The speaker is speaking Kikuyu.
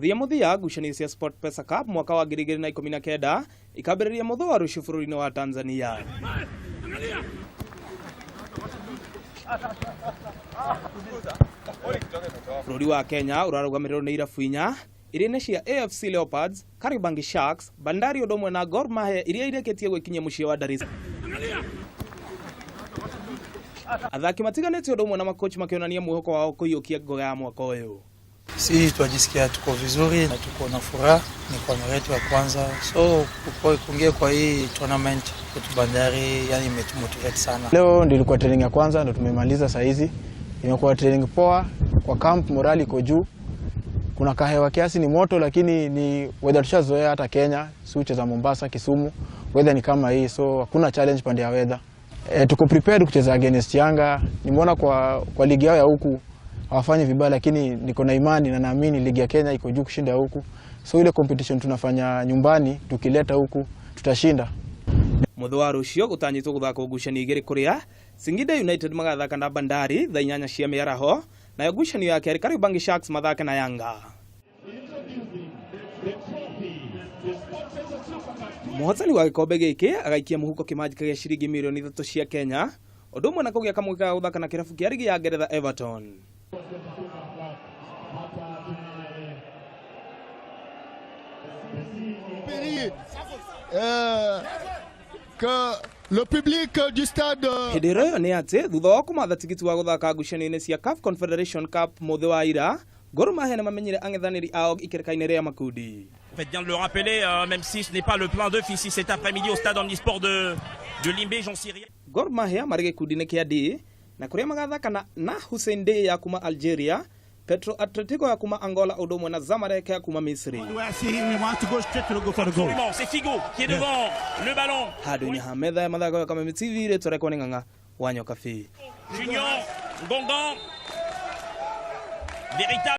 Mũthia mũthia, ngucanio cia SportPesa Cup mwaka wa 2019 ikambĩrĩria mũthũ wa rũciũ bũrũri-inĩ wa Tanzania. Bũrũri wa Kenya ũrarũgamĩrĩrwo nĩ irabu inya iria nĩ cia AFC Leopards, Kariobangi Sharks, Bandari ũndũ ũmwe na Gor Mahia iria irĩkĩtie gwĩkinyia mũciĩ wa Dar es. Athaki matiganĩte ũndũ ũmwe na makochi makĩonania mwĩhoko wao kũiyũkia ngoga ya mwaka ũyũ. Si twajisikia tuko vizuri na tuko na furaha, ni kwa mara yetu ya kwanza, so kuingia kwa hii tournament kwetu Bandari, yani imetumotivate sana. Leo ndio ilikuwa training ya kwanza, ndio tumemaliza saa hizi. Imekuwa training poa kwa camp, morali iko juu. Kuna kahewa kiasi ni moto, lakini ni weather tushazoea hata Kenya, si ucheza Mombasa, Kisumu, weather ni kama hii, so hakuna challenge pande ya weather. Tuko prepared kucheza against Yanga. Nimeona kwa ligi yao ya huku hawafanyi vibaya, lakini niko na imani na naamini ligi ya Kenya iko juu kushinda huku. So ile competition tunafanya nyumbani tukileta huku tutashinda. Mũthĩ wa rũciũ gũtanyĩtwo gũthakwo ngucanio igĩrĩ kũrĩa Singida United magathaka na Bandari thaa 8 cia mĩaraho, nayo ngucanio ya kerĩ Kariobangi Sharks mathake na Yanga. Mũhotani wa gĩkombe gĩkĩ agaikia mũhuko kĩmanjĩka gĩa ciringi mirioni 3 cia Kenya, ũndũ ũmwe na kũgĩa kamweke ga gũthaka na kĩrabu kĩa rigi ya Ngeretha Everton. Que le public du stade Hĩndĩ ĩyo nĩ atĩ thutha wa kũmatha tigiti wa gũthaka ngucanio-inĩ cia CAF Confederation Cup mũthĩ wa ira, Gor Mahia nĩ mamenyire ang'ethanĩri ao ikereka-inĩ rĩa makundi. Faites bien de le rappeler, même si ce n'est pas le plein d'œuf ici cet après-midi au stade Omnisport de Limbe, j'en sais rien. Gor Mahia marĩ gĩkundi-inĩ kĩa D na kũrĩa magathaka na Hussein Dey ya kuma Algeria, Petro Atletico ya kuma Angola ũndũ ũmwe na Zamalek ya kuma Misri. Absolument, c'est Figo qui est devant le ballon. Handũ-inĩ ha metha ya mathako ya Kameme TV rĩtwa rĩakwa nĩ Ng'ang'a wa Nyokabi. Junior, Ngongan, véritable.